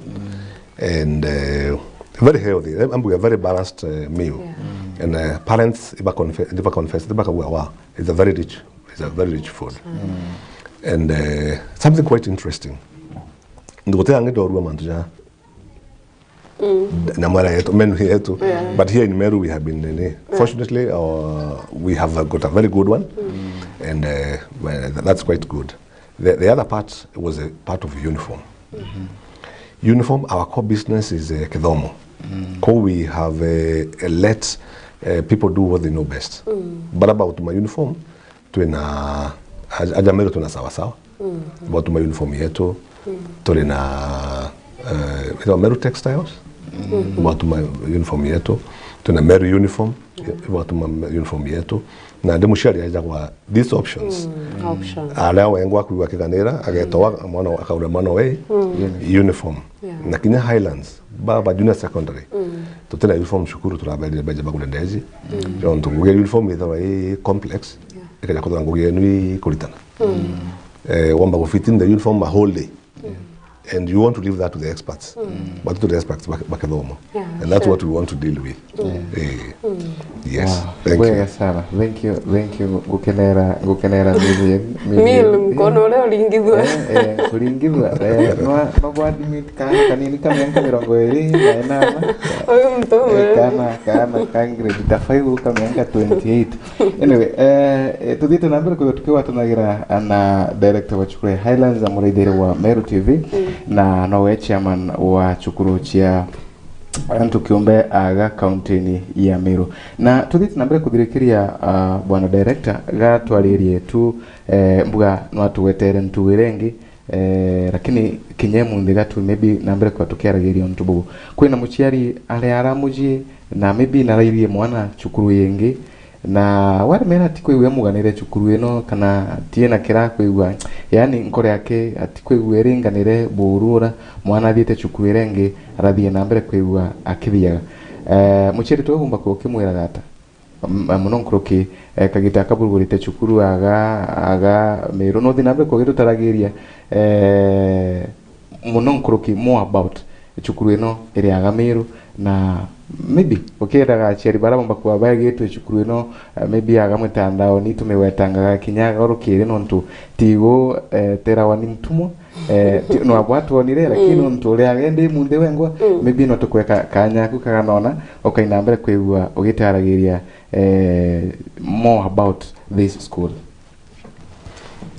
and, uh, very healthy. I'm a very balanced, uh, meal. Yeah. And, uh, parents, if I confess, if I confess, if I, wow, it's a very rich, it's a very rich food. And, uh, something quite interesting. Ndiguteangi ndorua mantu ja na mwera yetu, menu yetu. Yeah. But here in Meru, we have been, nini, fortunately, uh, we have, uh, got a very good one. And, uh, well, that's quite good. The, the other part was a part of uniform. Uniform, our core business is, uh, kithomo. So we have, uh, uh, let, uh, people do what they know best. But about my uniform, twina, aja Meru twina sawa sawa. Batuma uniform yetu. Turi na, eh, itawa Meru Textiles. Batuma uniform yetu. Twina Meru Uniform. Batuma uniform yetu. Na ndi muciari aja kwa these options. Options. Aria wengwa kwigua kiganira, agetoa mwana, akaura mwana we uniform. Yeah. Na kinya Highlands, ba, ba junior secondary, tutina uniform cukuru, turaberire beje bagure ndeji. Jontu ngugi ya uniform ithawa i complex, ikaja kuthira ngugi yenu ikuritana. Eh, wamba ku fit in the uniform a whole day. And you want to leave that to the experts. But to the experts bak-, bakithomo. Yeah, and that's sure. What we want to deal with. Eh, yes. Wow. Thank you. Wega sana. Thank you, thank you. Ngukenera, ngukenera meal yenu. Meal, mkono uria uringithua. Eh, eh, kuringithua. Eh, no, no ku admit kana kanini ka miaka mirongo iri na inana. Uyu mtoto. Eh, kana, kana ka grade ta five ka miaka twenty-eight. Anyway, eh, eh, tuthiite na mbere kwithirwa tukigwatanagira na director wa cukuru ya Highlands na muraithiri wa Meru T V, na nowe chairman wa cukuru cia antu kiumbe aga kaunti-ini ya Meru. Na tuthiite na mbere kuthirikiria, ah, bwana director, ga twaririe tu, eh, mbuga no atugwetere ntugu iria ingi, eh, lakini kinya munthi ga tu maybe na mbere kwa tukiaragiria untu buu. Kwina muciari aria aramuji na maybe narairie mwana cukuru ingi, na waremera atikwigua muganire cukuru ino, kana atiena kira kwigua, yani nkoro yake atikwigua iringanire buurura, mwana athiite cukuru iria ingi, arathie na mbere kwigua akithiaga. Eh, muciari twe umba kukimwiraga ata? M-, muno nkuruki, eh, kagita akaburugurite cukuru aga, aga Miru. No thi na mbere kugitutaragiria, eh, muno nkuruki more about cukuru ino iri aga Miru, na maybe ukiendaga aciari bara bomba kuba baigitwe cukuru ino, eh, maybe aga mitandaoni tumigwetangaga kinya aga urukiri nontu tigo, eh, terawa ni ntumwa, eh, ti, no abwa twonire, lakini nontu uri aga ndi munthi wengwa, maybe no tukweka kanya aku kaganona, ukaina mbere kwigua ugitaragiria, eh, more about this school.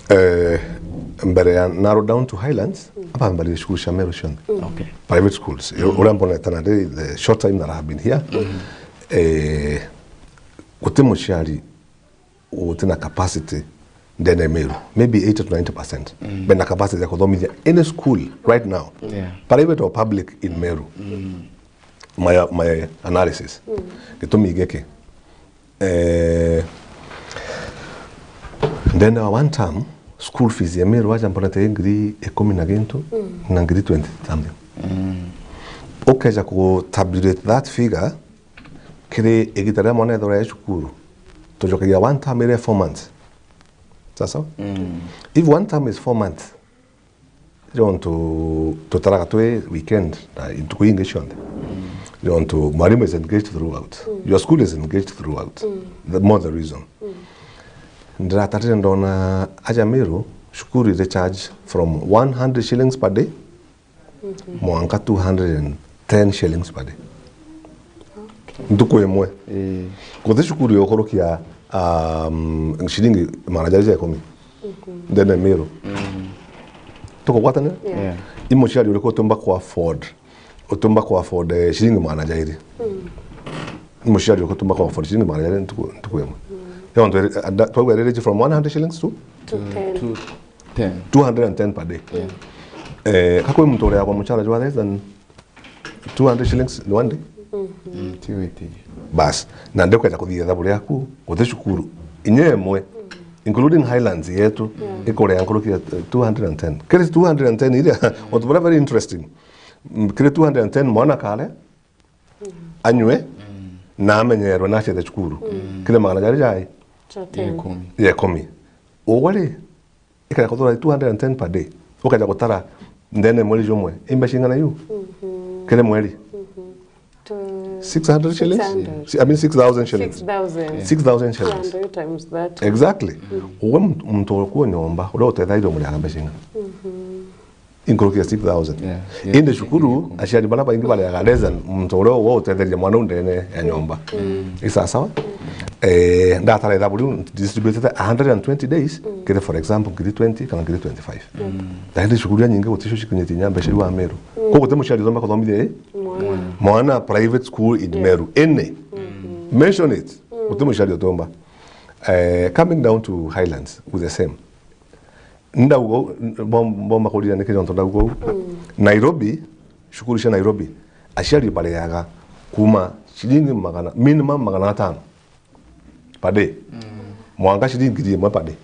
Eh, mbere ya narrow down to Highlands, aba mbarire cukuru cia Meru cionthe. Okay. Private schools. Uria mbonete na the short time that I have been here, eh, guti muciari uti na capacity ndene ya Meru. Maybe eighty to ninety percent. Bena capacity ya kuthomithia any school right now. Yeah. Private or public in Meru. My, my analysis. Gitumi giki. Eh, ndene wa one term, school fees ya Meru aja mbonete i ngiri ikumi na gintu na ngiri twenty something. Ukeja ku tabulate that figure, kiri igita riria mwana ethirwa e cukuru, tujokagia one term iri four months. Sawa sawa? If one term is four months, jontu tutaraga twi weekend na ntuku ingi cionthe. Jontu mwalimu is engaged throughout. Your school is engaged throughout. The more the reason. Ndiratarire ndona aja Meru, cukuru iri charge from one hundred shillings per day, mwanka two hundred and ten shillings per day. Ntuku imwe. Ii. Guti cukuru yukurukia, um, ciringi magana jari ja ikumi. Ndene Meru. Tukugwatanira? Yeah. Yeah. I muciari uriku utumba ku afford, utumba ku afford, eh, ciringi magana jairi? I muciari uriku utumba ku afford ciringi magana jairi ntuku, ntuku imwe? Yontu iri, ada-, twauga iri from one hundred shillings to? To ten. To ten. Two hundred and ten per day. Yeah. Eh, kakwi muntu uriagwa mucara jwa less than two hundred shillings in one day? Mm, ti witi. Bas, na ndikuja kuthithia thabu riaku, guti cukuru inya imwe, including Highlands yetu, ikuria nkuruki ya two hundred and ten. Kiri two hundred and ten iria, untu buria very interesting. Mm, kiri two hundred and ten mwana kare, anywe, na amenyerwe na acethe cukuru. Kiri magana jari jai? Ja ten. Ikumi. Ya ikumi. Ugwe ri, ikaja kuthura two hundred and ten per day. Ukaja gutara ndene mweri jumwe, imbeca ing'ana iu? Kiri mweri? To six hundred shillings? Six hundred. Si-, I mean six thousand shillings. Six thousand. Six thousand shillings. Two hundred times that. Exactly. Ugwe muntu, muntu uriku nyomba, uria utethairwe muriaga mbeca ing'ana? Inkuruki ya six thousand. Yeah, yeah. Indi cukuru, aciari baria baingi bariaga less than muntu uria we utetheria mwana u ndene ya nyomba. I sawa sawa? Eh, ndatara ithabu riu distributete a hundred and twenty days, kiri, for example, ngiri twenty kana ngiri twenty-five. Na indi cukuru iria nyingi guti cio cikinyitie inya mbeca iu a Meru. Koguo guti muciari utomba kuthomithia i? Mwana. Mwana private school in Meru. Any. Mention it. Guti muciari utomba. Eh, coming down to Highlands, with the same. Ndauga uu, mbom-, mbomba kuririra niki jontu ndauga uu. Nairobi, cukuru cia Nairobi, aciari bariaga kuma ciringi magana, minimum magana atano per day. Mwanka ciringi ngiri imwe per day.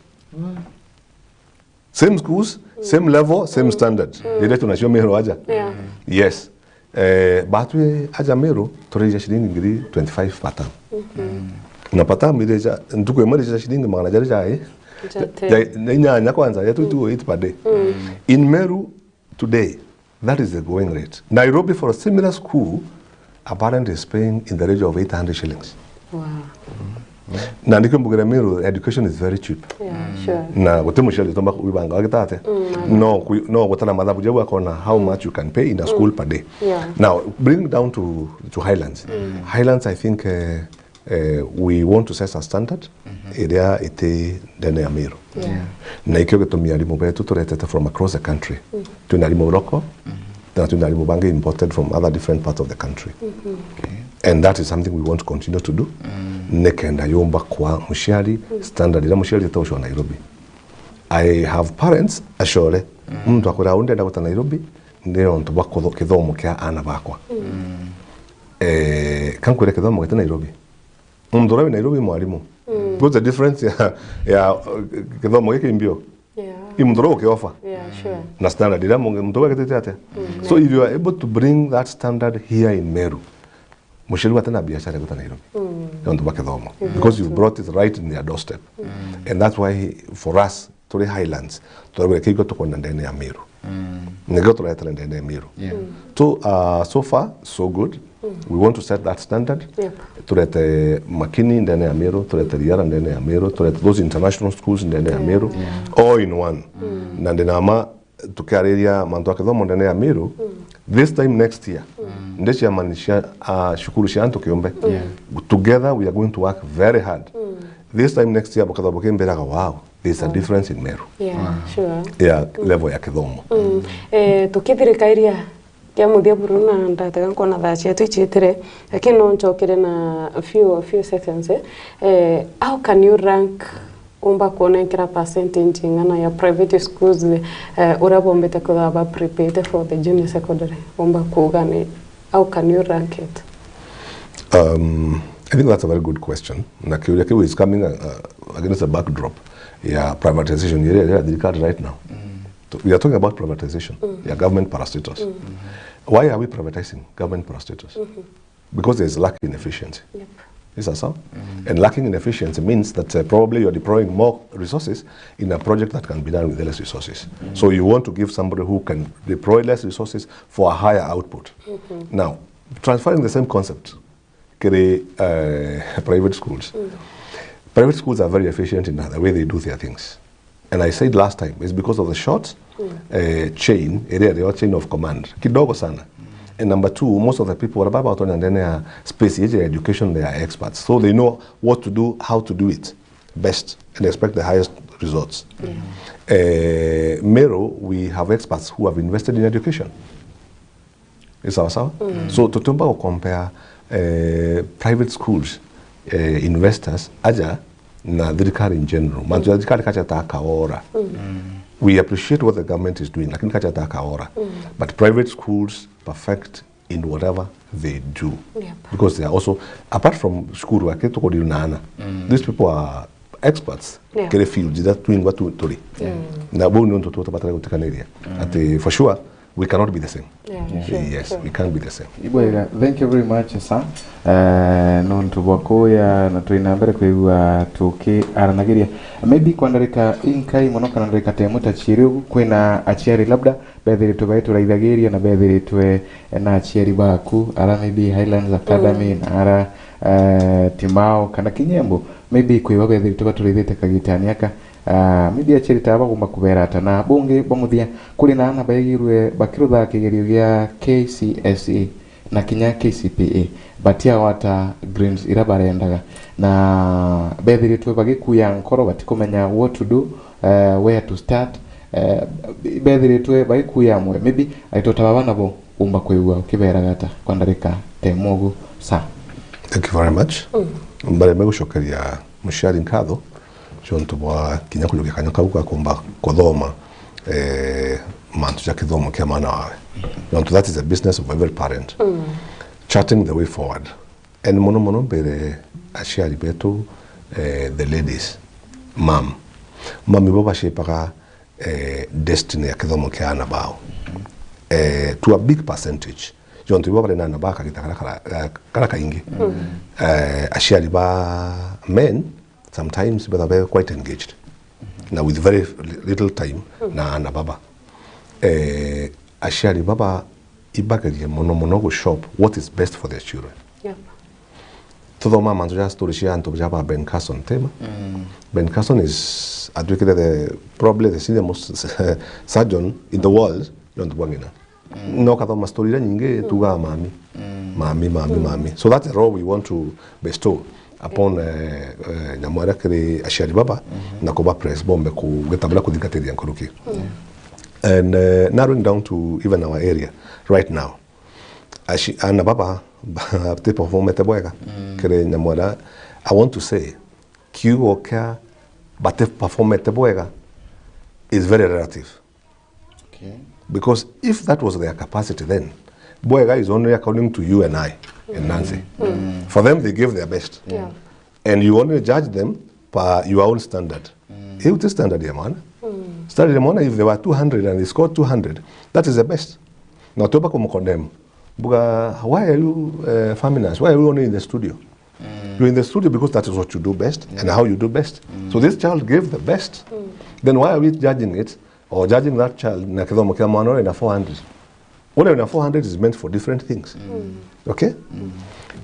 Same schools, same level, same standard. Riria tunacio Meru aja. Yeah. Yes. Eh, batwi aja Meru, turiija ciringi ngiri twenty-five per term. Na per term iriija, ntuku imwe iriija ciringi magana jari jai? Ja ten. Ja, ja inyanya kwanza, ya two two eight per day. In Meru today, that is the going rate. Nairobi for a similar school, a parent is paying in the range of eight hundred shillings. Wow. Na nikio mbugire Meru, education is very cheap. Yeah, sure. Na guti muciari utomba kwibanga agitate. No kwi-, no gutara mathabu jau akona how much you can pay in a school per day. Yeah. Now, bring down to, to Highlands. Highlands, I think, eh, eh, we want to set a standard iria iti ndene ya Meru. Yeah. Na ikio gitumi arimu betu turetete from across the country. Twina arimu local, na twina arimu bangi imported from other different parts of the country. Okay. And that is something we want to continue to do. Nikenda yumba kwa muciari, standard iria muciari ataucwa Nairobi. I have parents acore. Muntu akwira, "Au ndenda guta Nairobi, ni ontu bwa kutho-, kithomo kia ana bakwa." Eh, kankwire kithomo giti Nairobi. Muntu uria wi Nairobi mwarimu. What's the difference ya, ya, uh, kithomo giki mbio? Yeah. I muntu uria ukiofa. Yeah, sure. Na standard iria muntu uria agitite atia? So if you are able to bring that standard here in Meru, Muciari wate na biashara ya gwita Nairobi. Mm. Nontu bwa kithomo. Mm. Because you brought it right in their doorstep. Mm. And that's why for us, turi Highlands, turaugire kiu tukwenda ndene ya Meru. Mm. Nikio turetera ndene ya Meru. Yeah. Mm. So, uh, so far, so good. Mm. We want to set that standard. Yep. Turete makini ndene ya Meru, turete riara ndene ya Meru, turete those international schools ndene ya Meru. Yeah. All in one. Mm. Na ndinama tukiariria mantu a kithomo ndene ya Meru, mm, this time next year, mm, ndi ciamani cia, ah, cukuru cia antu kiumbe. Yeah. Together we are going to work very hard. Mm. This time next year, bukethirwa bukimbiraga, "Wow, there's a difference in Meru." Yeah, sure. Ya level ya kithomo. Mm. Eh, tukithirikairia kia muthia buru na ndatega nkona thaa cietu iciitire, lakini no ncokere na few, few seconds, eh. Eh, how can you rank Umba kwonenkera percentage ing'ana ya private schools, eh, uria bombete kwithirwa ba prepared for the junior secondary? Umba kuuga ni, how can you rank it? Um, I think that's a very good question. Na kiuria kiu is coming, uh, against the backdrop ya privatization iria iria thirikari right now. Mm. So, we are talking about privatization, mm, ya government parastatals. Mm. Why are we privatizing government parastatals? Mm-hmm. Because there is lack in efficiency. Yep. Is that so? Mm. And lacking in efficiency means that, uh, probably you're deploying more resources in a project that can be done with less resources. Mm. So you want to give somebody who can deploy less resources for a higher output. Mm-hmm. Now, transferring the same concept kiri, uh, private schools. Mm. Private schools are very efficient in the way they do their things. And I said last time, it's because of the short, mm, eh, chain, area, the chain of command. Kidogo sana. Mm. And number two, most of the people, wale baba watonya ndene ya space yeje ya education, they are experts. So they know what to do, how to do it best and expect the highest results. Yeah. Eh, Meru, we have experts who have invested in education. Ni sawa sawa? Mm. So, tutiumba gucompare, eh, private schools, eh, investors, aja na thirikari in general. Mantu ya thirikari kaja ta kaora. Mm. We appreciate what the government is doing, lakini kaja ta kaora. Mm. But private schools perfect in whatever they do. Yep. Because they are also, apart from cukuru aki tukudeal na ana, mm, these people are experts, yeah, kiri field that twingwa tu-, turi. Yeah. Na bau ni untu tutabatara gutikaniria. Mm. Ati for sure, we cannot be the same. Yeah, yeah, sure, yes, sure, we can't be the same. Ibwega, thank you very much, sir. Eh, nontu bwa kuya na twina mbere kwigua tukiaranagiria. Maybe kwa ndarika inkai mono kana ndarika temu ta ciiri ugu, kwina aciari labda bethiritwe baituraithagiria na bethiritwe na aciari baku, ara maybe Highlands Academy, mm, na ara, eh, Timao, kana kinya Embu, maybe kwi bo bethiritwe baturaithite kagitani aka, ah, maybe aciari ta bagomba kubera ata. Na bungi bwa muthia, kuri na ana baigirwe bakirutha kigerio gia K C S E na kinya K C P E, batiagwata grades ira barendaga, na bethiritwe bagikuya nkoro, batikumenya what to do, eh, where to start, eh, bethiritwe bagikuya amwe. Maybe aitwa ta baba nabo umba kwigua ukiberaga ata kwa ndarika ta imwe ugu, sir? Thank you very much. Mm. Mbere me gucokeria muciari nkatho, ciontu bwa kinya kujukia kanya kau ga kumba kuthoma, eh, mantu ja kithomo kia mwana wawe. Nontu that is a business of every parent. Mm. Charting the way forward. And mono mono mbere aciari betu, eh, the ladies, mom. Mom ibo bashapaga, eh, destiny ya kithomo kia ana bao. Eh, to a big percentage. Jontu ibo bari na ana ba kagita kara, kara, eh, kara kaingi. Mm. Eh, aciari ba men, sometimes betha be quite engaged. Na with very li-, little time, mm, na ana baba. Eh, aciari baba ibagerie mono mono gu shop what is best for their children. Yep. Tuthoma mantu ja story cia antu ja ba Ben Carson tema. Mm. Ben Carson is, atwikire the, probably the senior most surgeon in the world, nontu bwa ng'ina. Mm. No kathoma story iria nyingi, mm, tugaga mami. Mm. Mami, mami, mm, mami. So that's the role we want to bestow upon, eh, eh, nyamwara kiri aciari baba, mm-hmm, na kuba press bombe kugita bula kuthingatiria nkuruki. Mm. And, eh, narrowing down to even our area right now. Aci-, ana baba, bati performete bwega, mm, kiri nyamwara. I want to say, kiugo kia bati performete bwega is very relative. Okay. Because if that was their capacity then, bwega is only according to you and I and Nancy. Mm. For them, they gave their best. Yeah. And you only judge them per your own standard. Mm. Hiyo ti standard ya mwana. Mm. Standard ya mwana, if they were two hundred and they scored two hundred, that is the best. Na tuba kumcondemn. Mbuga, why are you uh, feminist? Why are you only in the studio? You're in the studio because that is what you do best and how you do best. So this child gave the best. Then why are we judging it or judging that child na kithomo kia mwana uria na four hundred? Uria na four hundred is meant for different things. Okay?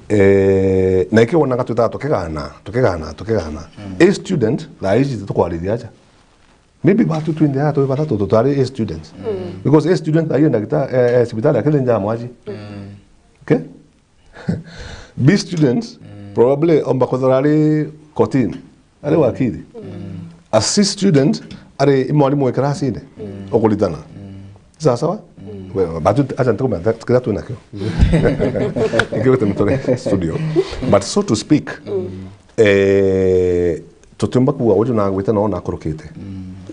Eh, na ikio wonaga twitaga tukigana, tukigana, tukigana. A student, thaa ici tukwariria aja. Maybe batu twinthe aa twi bathatu tutari a students. Because a student thaa iyo ndagita-, eh, eh, cibitari akithinja mwaji. Okay? B students, probably omba kwithira ari kotini, ari wakili. A C student, ari i mwarimu wi kirasini, ukuritana. Sawa sawa? We, batu, acha ntukume, that, kira twina kio. Ikio gitumi turi studio. But so to speak, eh, tutiumba kuuga uju nagwite no nakurukite.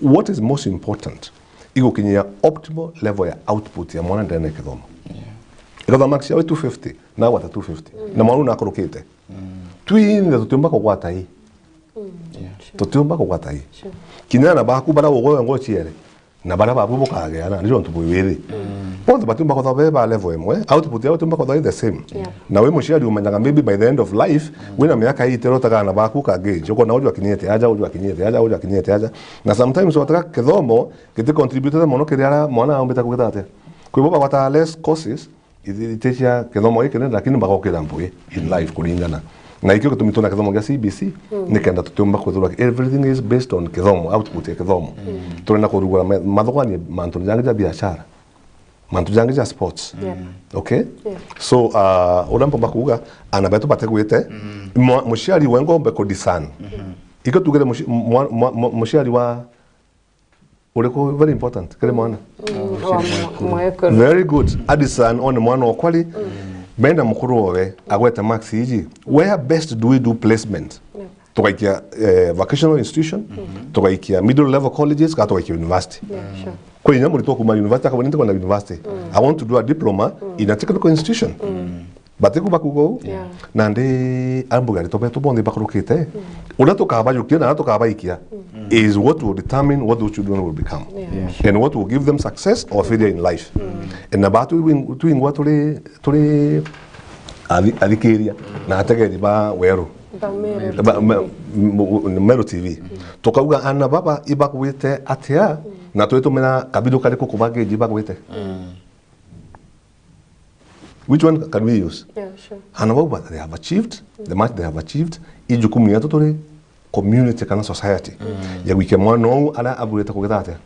What is most important, igukinyia optimal level ya output ya mwana ndene ya kithomo. Ikathoma marks yawe two fifty, na agwata two fifty. Na mwana uyu nakurukite. Twinthe tutiumba kugwata ii. Tutiumba kugwata ii. Kinya ana baku bara ugwe ngo ciere, na bara babu bukageana, ni jontu bwi withi. Bonthe batiumba kuthoa be ba level imwe, output yao itiumba kuthoa i the same. Na we muciari umenyaga maybe by the end of life, wina miaka eighty urotaga ana baku ka gauge, ukona uju akinyite aja, uju akinyite aja, uju akinyite aja. Na sometimes wataka kithomo, giti contribute mono kiri aria mwana aumbite kugita atia. Kwi bo bagwataga less courses, ithi-, iti cia kithomo giki ni, lakini bagokira mbugi in life kuringana. Na ikio gitumi twina kithomo gia C B C, ni kenda tutiumba kwithirwa everything is based on kithomo, output ya kithomo. Turenda kurugura ma-, mathogania mantuni jangi ja biashara, mantu jangi ja sports. Okay? So, uh, uria mpomba kuuga, ana betu bategwite, mwa-, muciari we ngombe ku discern. Ikio tugire muci-, mwa-, mwa-, mwa-, muciari wa uriku very important kiri mwana. Very good. Addison one mwana okwa ri, benda mukuru owe agwete marks iji. Where best do we do placement? Tugaikia, eh, vocational institution, tugaikia middle level colleges, kana tugaikia university. Kwi inya muritwa kuma university akauga, "Nitikwenda university. I want to do a diploma in a technical institution." Batiku bakuuga uu. Nandi ambuga aritwa betu bonthe bakurukite, uria tukabajukia na uria tukabaikia is what will determine what those children will become and what will give them success or failure in life. Na ba twing-, twingwa turi, turi athi-, athikiria na ategeri ba Weru. Ba Meru T V. Tukauga ana baba ibagwite atia na twitumira kabiru kariku kubageji ibagwite? Which one can we use? Ana bau ba-, they have achieved, the much they have achieved, i jukumu yetu turi community kana society ya gwikia mwana ou aria aburite kugita atia.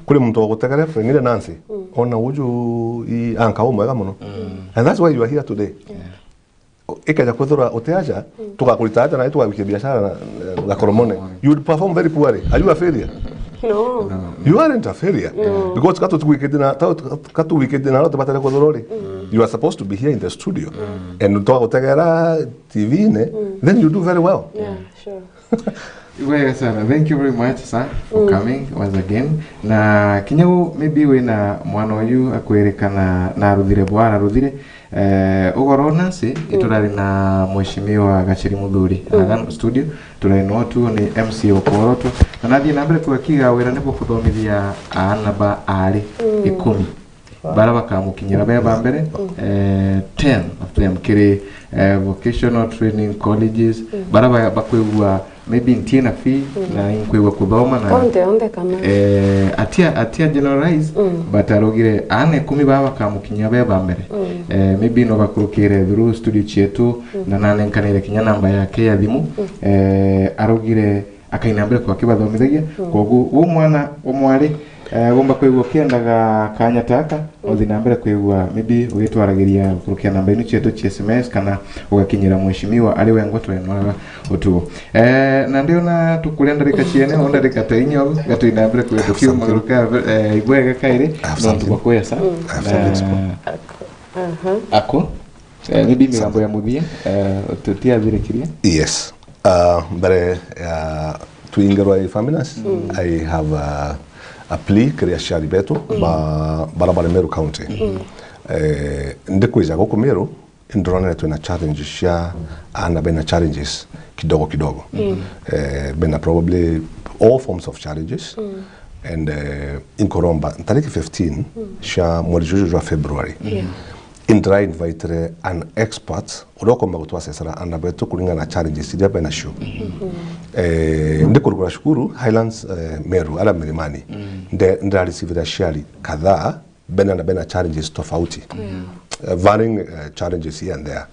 Kuri muntu wa gutegere pengine Nancy, ona uju i anka umwega muno. And that's why you are here today. Ikeja kwithirwa uti aja, tugakurita aja na tugagwikia biashara na, na Koromone. You would perform very poorly. Are you a failure? No. You aren't a failure. Because katu tugwikitie na, katu tugwikitie na rote batare kwithirwa ri. You are supposed to be here in the studio. And twagutegera T V-ini, then you do very well. Yeah, sure. Wega sana. Thank you very much, sir, for coming once again. Na kinya u maybe wina mwana uyu akwirikana na aruthire bwara ruthire. Eh, ugoro nasi, iturari na Mheshimiwa Gachiri Muthuri. Athan studio, turari no tu ni M C wa Korotu. Na nathie na mbere kuga kiga wira ni gukuthomithia aana ba ari ikumi. Bara bakamukinyira be ba mbere, eh, ten of them kiri, eh, vocational training colleges, bara ba-, bakwigua maybe ntiina fee, na inkwigua kuthoma na onthe, onthe kana. Eh, atia, atia generalize, but arugire aana ikumi baa bakamukinyia be ba mbere. Eh, maybe no bakurukire through studio cietu, na nanenkanire kinya namba yake ya thimu. Eh, arugire akaina mbere kwa kibathomithagia. Koguo, u mwana, u mwari, eh, gomba kwigua ukiendaga kanya taka, uthi na mbere kwigua, maybe ugitwaragiria gukurukia namba inu cietu cia S M S kana ugakinyira mheshimiwa ari we ngwa twenwaga utuo. Eh, na ndiona tukuria ndarika ciene, o ndarika ta inya u, gatwina mbere kwigua tukiuma guruka, eh, ibwega kairi, nontu bwa kwesa. Ako. Eh, maybe migambo ya muthia, eh, tutiathirikiria. Yes. Uh, mbere ya twingirwa i Faminas, I have a, a plea kiri aciari betu ba, bara bari Meru County. Eh, ndikwija guku Meru, ndonere twina challenges cia aana bena challenges kidogo kidogo. Eh, bena probably all forms of challenges. And, eh, inkuromba ntariki fifteen cia mweri juju jwa February. Indira invitere an expert uria ukomba gutwasesera ana betu kuringana na challenges iria bena cio. Eh, ndi kurugura cukuru Highlands, eh, Meru, ara milimani. Nde-, ndira receive aciari kadhaa bena na bena challenges tofauti. Eh, varying, eh, challenges here and there.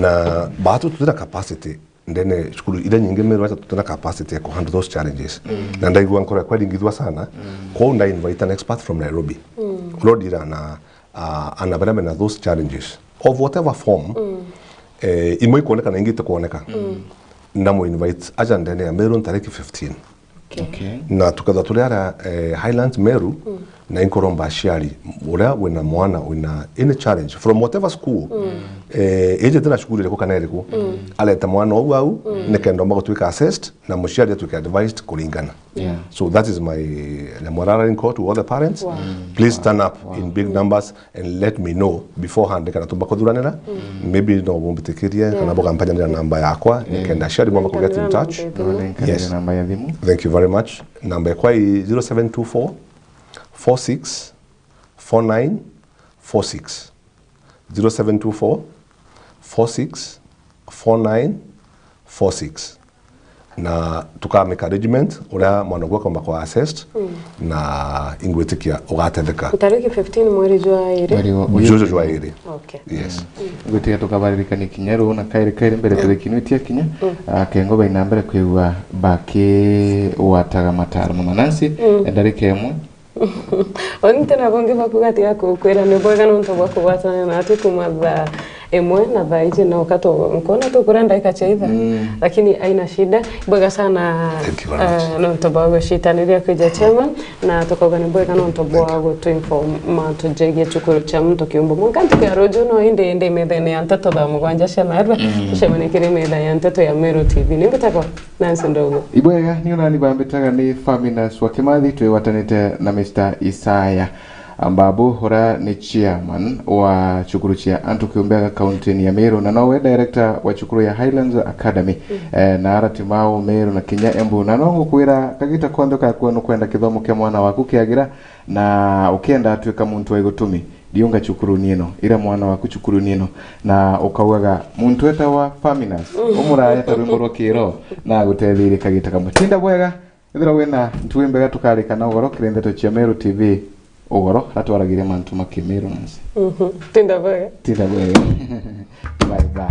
Na batu tutina capacity ndene cukuru iria nyingi Meru, acha tutina capacity ya kuhandle those challenges. Na ndaigua nkoro yakwa iringithua sana. Kwou nda invite an expert from Nairobi. Uria udira na, ah, ana baria mena those challenges of whatever form, eh, imwe ikwoneka na ingi itikuoneka. Ndamu invite aja ndene ya Meru ntariki fifteen. Okay. Na tukethwa turi aria, eh, Highlands Meru, na inkuromba aciari uria wina mwana wina any challenge from whatever school, eh, iji tina cukuru iriku kana iriku, areta mwana ou au, nikenda omba gutwika assessed na muciari atwike advised kuringana. Yeah. So that is my, my rallying call to all the parents. Wow. Please turn up in big numbers and let me know beforehand kana tumba kuthuranira. Maybe no bumbitikirie kana bukampanyanira namba yakwa, nikenda aciari mwamba ku get in touch. Yes. Namba ya thimu. Thank you very much. Namba yakwa i zero seven two four, four six, four nine, four six. Zero seven two four, four six, four nine, four six. Na tuka make arrangement uria mwana oku akomba kwa assessed, na ingwitikia ugatetheka. Tariki fifteen mweri jwa iri. Mweri wa juju jwa iri. Okay. Yes. Ngwitikia tukabaririkania kinya ruu na kairi kairi mbere tariki ino itia kinya. Ah, kengo baina mbere kwigua baki wataga mataro mama Nancy. Endarika imwe. Oni tena bongi bakuga tiga kukwira ni bwega nontu bwa kugwatana natwi kuma thaa imwe na thaa iji na ukatu nkona tukura ndagika cia itha. Lakini aina shida. Bwega sana. Thank you very much. Ah, nontu bwa gucitaniria kwija chairman, na tukauga ni bwega nontu bwa gutuinform mantu jegie cukuru cha muntu kiumbe. Mwanka ntuku ya ruju no indi indi methene ya nteto thaa mugwanja cia narua. Tucemanie kiri metha ya nteto ya Meru T V. Ni mbitagwa Nancy Ndogo. Ibwega, ni unani bambitaga ni Faminas wa Kimathi, twiwatanite na Mister Isaya Ambabu, uria ni chairman wa cukuru cia antu kiumbe aga kaunti-ini ya Meru, na nowe director wa cukuru ya Highlands Academy. Eh, na arati mao Meru na kinya Embu. Na no ngukwira kagita konthe ukakwona nukwenda kithomo kia mwana waku kiagira, na ukienda atwika muntu wa igutumi, riunga cukuruni ino, ira mwana waku cukuruni ino, na ukaugaga, "Muntu etawa Faminas, umuraya ta rwimbo rwa kiroho, na agutethirie kagita kamwe." Tinda bwega, ethira wina ntugi mbega tukarika na ugoro kiri ndeto cia Meru T V, ugoro, atwaragiria mantu ma Kimeru Nancy. Mhm. Tinda bwega. Tinda bwega. Bye bye.